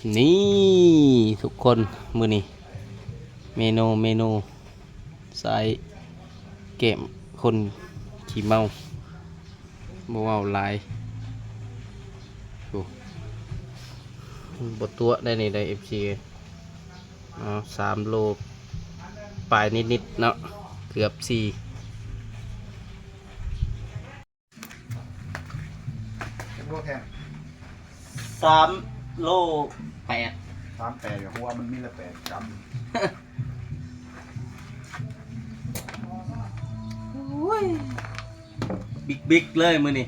ນີ້ທຸກຄົນ ມື້ນີ້ເມນູ ເມນູ ສາຍແກ້ມຄົນຂີ້ເມົາ ບໍ່ເວົ້າຫຼາຍ. ໂອ້ ບໍ່ຕົວະໄດ້ນີ້ໄດ້ ເອັຟຊີ ເອີ ເອົາ ສາມໂລປາຍນິດໆເນາະ ເກືອບສີ່. ເປັນໂລແທນ ສາມໂລແປດ ສາມແປດ ຫົວມັນມີລະແປດກຳ. ໂອ້ຍ ບິກໆເລີຍມື້ນີ້.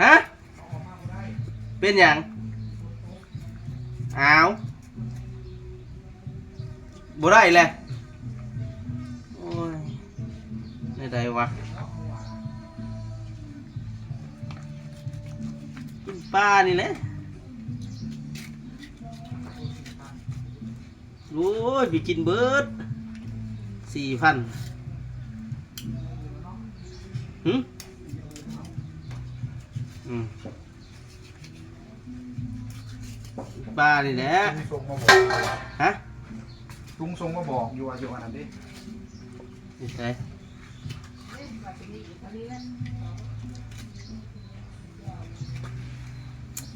ຮະ? ເປັນຫຍັງ? ອ້າວ ບໍ່ໄດ້ແຫຼະ. ໂອ້ຍ ແນວໃດວະ? ກິນປານີ້ແຫຼະ. ໂອ້ຍ ໄປກິນເບິດສີ່ພັນ. ຫຶ? ອືມ ປານີ້ແຫຼະ. ລຸງສົ່ງມາບອກ. ຮະ? ລຸງສົ່ງມາບອກຢູ່ວ່າຢູ່ອັນນັ້ນເດ້. ຢູ່ໃສ?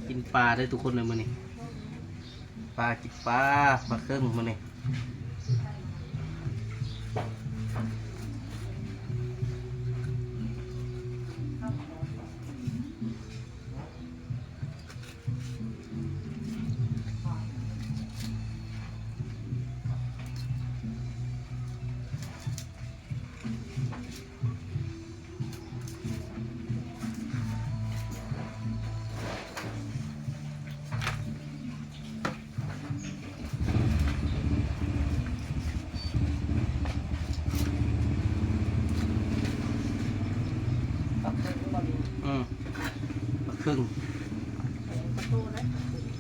ກິນປາເດີທຸກຄົນເດີມື້ນີ້. ປາ ກິນປາ ປາເຄິ່ງມື້ນີ້. ປາເຄິ່ງບໍ່ນີ້? ອືມ ປາເຄິ່ງ.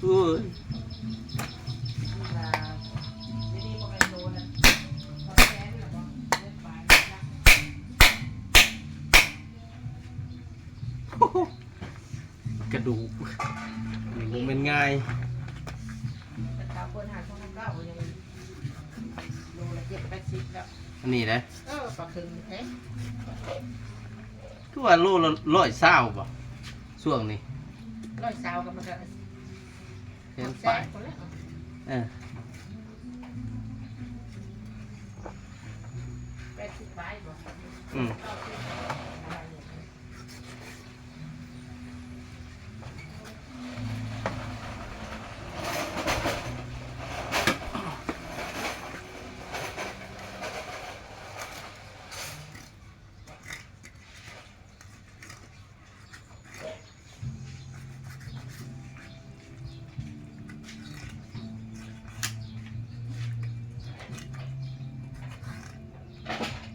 ໂອ້ຍ ກະດູກ ນີ້ບໍ່ແມ່ນງ່າຍ. ແຕ່ເຂົາເປີດຫາຊ່ອງເກົ່າຍັງໂລລະເຈັດແປດສິບແລ້ວ. ອັນນີ້ເດ້? ເອີ ປາເຄິ່ງແທ້. ຄືວ່າໂລລະຮ້ອຍຊາວບໍ່ ຊ່ວງນີ້? ຮ້ອຍຊາວກໍມັນກໍແສນປາຍ. ເອີ ແປດສິບປາຍບໍ່? ອືມ.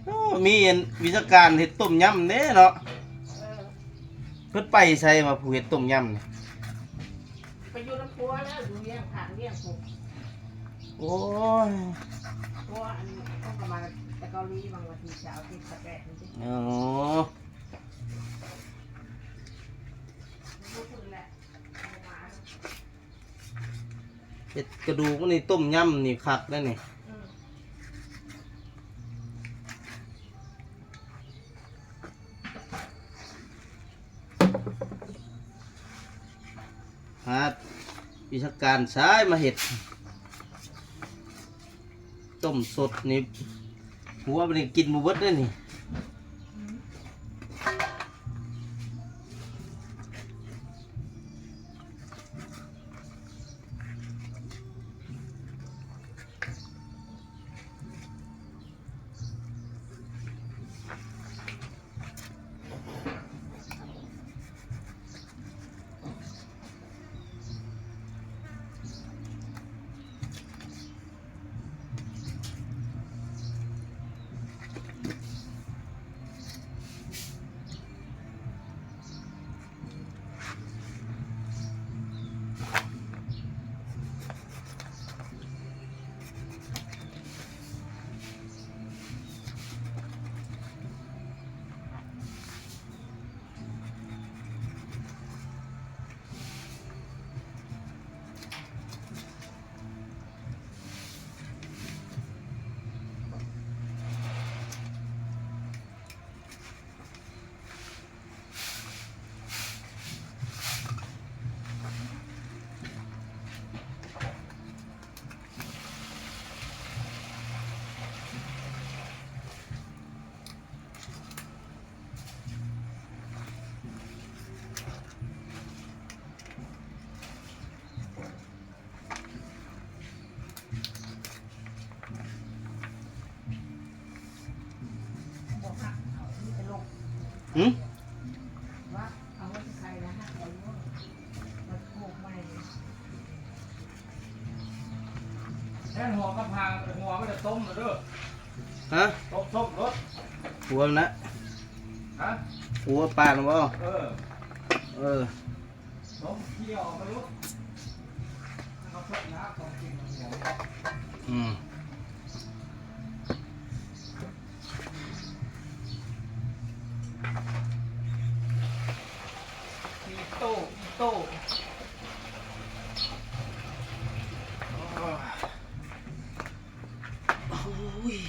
ໂອ້ ມີອັນວິຊາການເຮັດຕົ້ມຍຳເດ້ເນາະ. ເອີ ເພິ່ນໄປໃສວະ ຜູ້ເຮັດຕົ້ມຍຳນີ້? ໄປຢູ່ນຳຜົວແລ້ວ ຢູ່ວຽງ ຂ້າງວຽງພຸ້ນ. ໂອ້ຍ ຜົວອັນນີ້ເຂົາກໍມາແຕ່ເກົາຫຼີ ຫວ່າງວັນທີຊາວເຈັດ ຊາວແປດນີ້ຕິ. ອໍ ຢູ່ພຸ້ນແຫຼະ. ເຮັດກະດູກມັນນີ້ ຕົ້ມຍຳນີ້ຄັກເດ້ນີ້. ອືມ. ຫາວິຊາການຊາຍມາເຮັດ. ຕົ້ມສົດນີ້ ຫົວມັນນີ້ກິນບໍ່ເບິດເດ້ນີ້. ໂ ຫື? ແມ່ນຫົວກັບຫາ ຫົວມັນຈະຕົ້ມເດີ. ຮະ? ຕົ້ມ ຕົ້ມໂລດ. ຫົວມັນນະ? ຮະ? ຫົວປານະບໍ່? ເອີ ເອີ. ອືມ ອີໂຕ້ ອີໂຕ້ ໂອ້ຍ.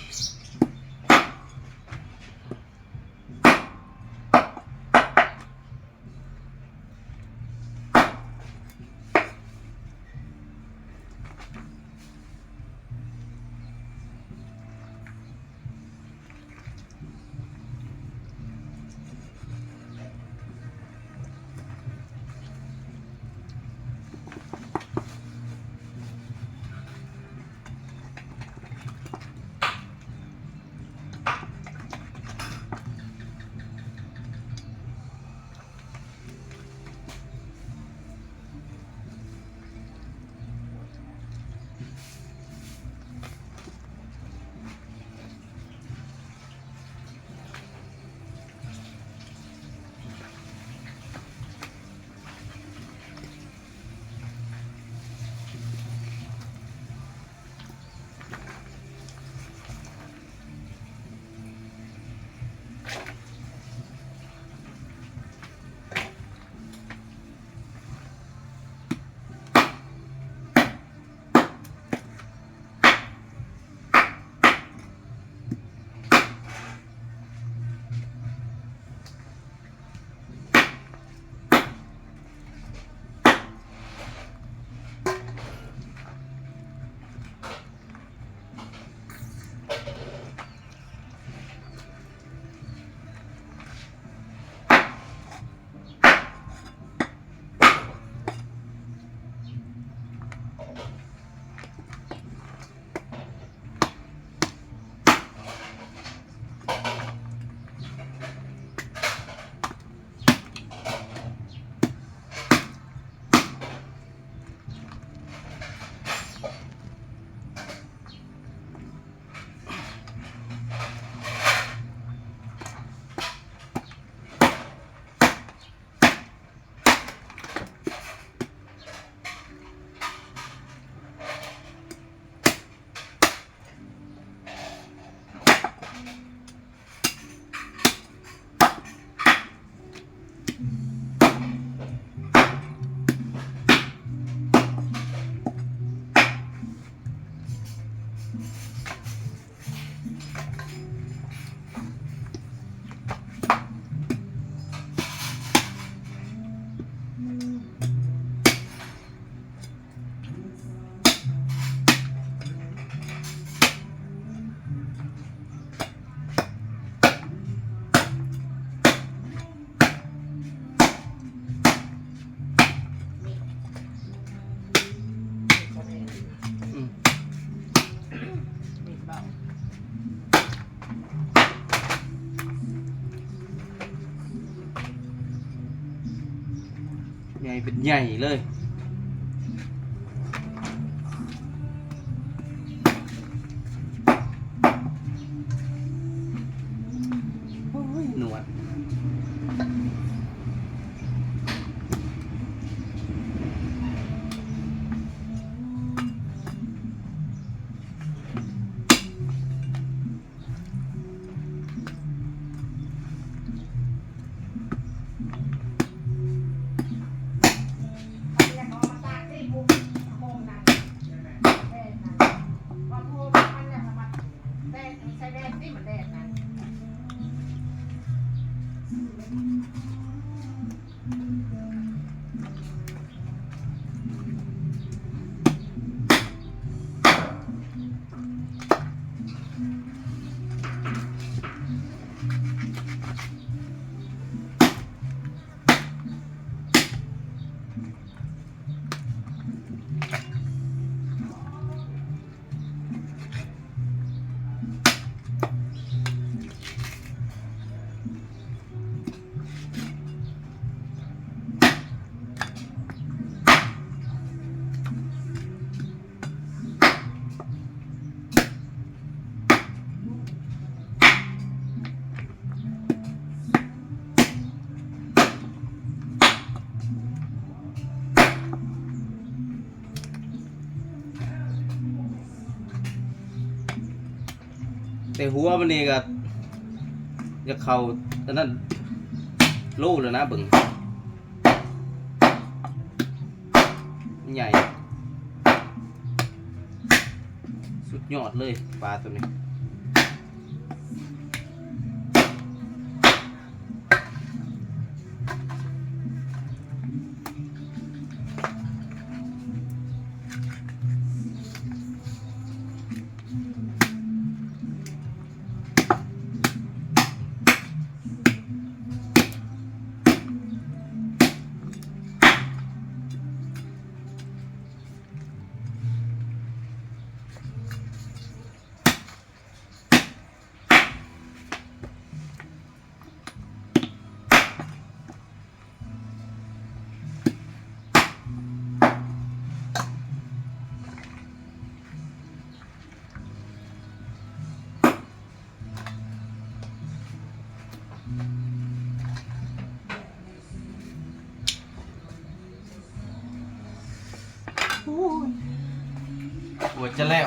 ໃຫຍ່ເປັນໃຫຍ່ເລີຍ. ໂອ້ຍ ໜວດ ເອົາມາຕາກຊິ ໝູ ຕ່ຫົວມັນນີ້ກໍຢາກເຂົ້າອັນນັ້ນໂລແລ້ວນະ ເບິ່ງ ໃຫຍ່ ສຸດຍອດເລີຍປາໂຕນີ້. ໂອ້ຍ ກວ່າຈະແລ້ວ.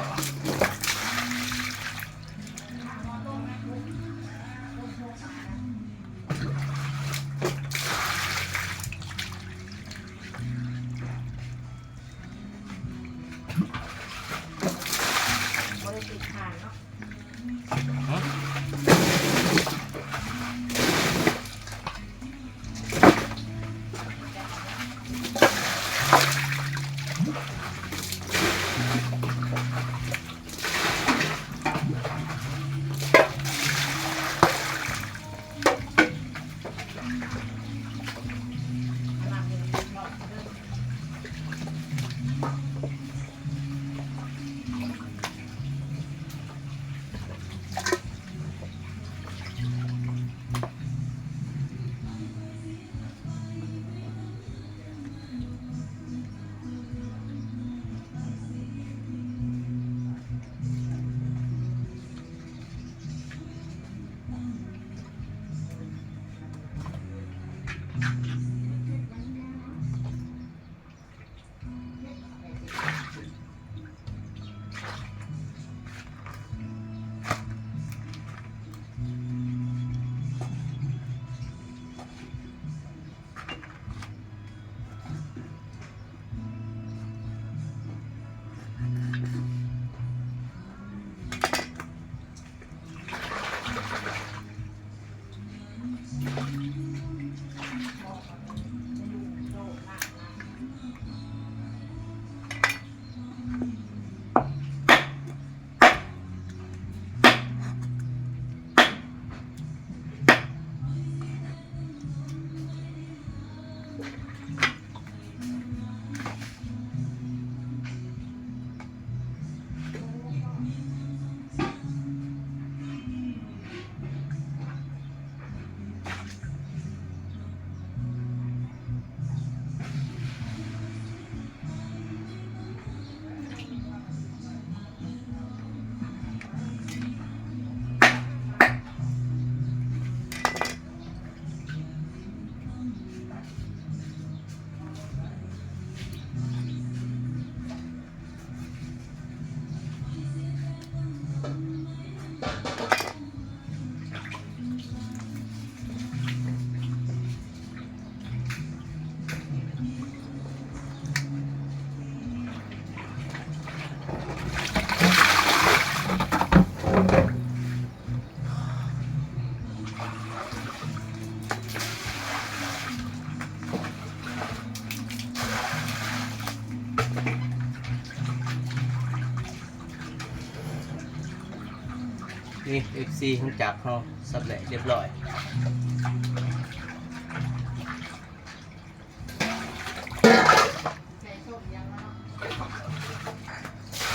ນີ້ ເອັຟຊີ ຂອງຈັກເຮົາສຳເລັດຮຽບຮ້ອຍ.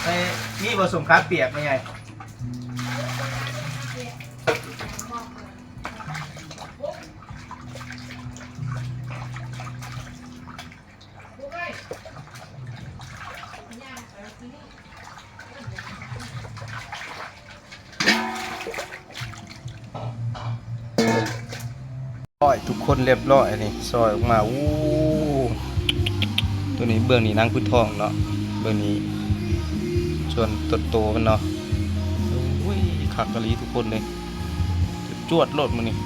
ໃສ່ ມີບໍ່ສົ້ມຂາປຽກແມ່ໃຫຍ່? ຮ້ອຍ ທຸກຄົນຮຽບຮ້ອຍ ອັນນີ້ຊອຍອອກມາ. ໂອ້ ໂຕນີ້ ເບື້ອງນີ້ໜັງປຶດທ້ອງເນາະ, ເບື້ອງນີ້ສ່ວນຕົ້ນໂຕມັນເນາະ. ໂອ້ຍ ຄ ຄັກອີ່ຫຼີທຸກຄົນເດ້ ຈວດໆໂລດມື້ນີ້.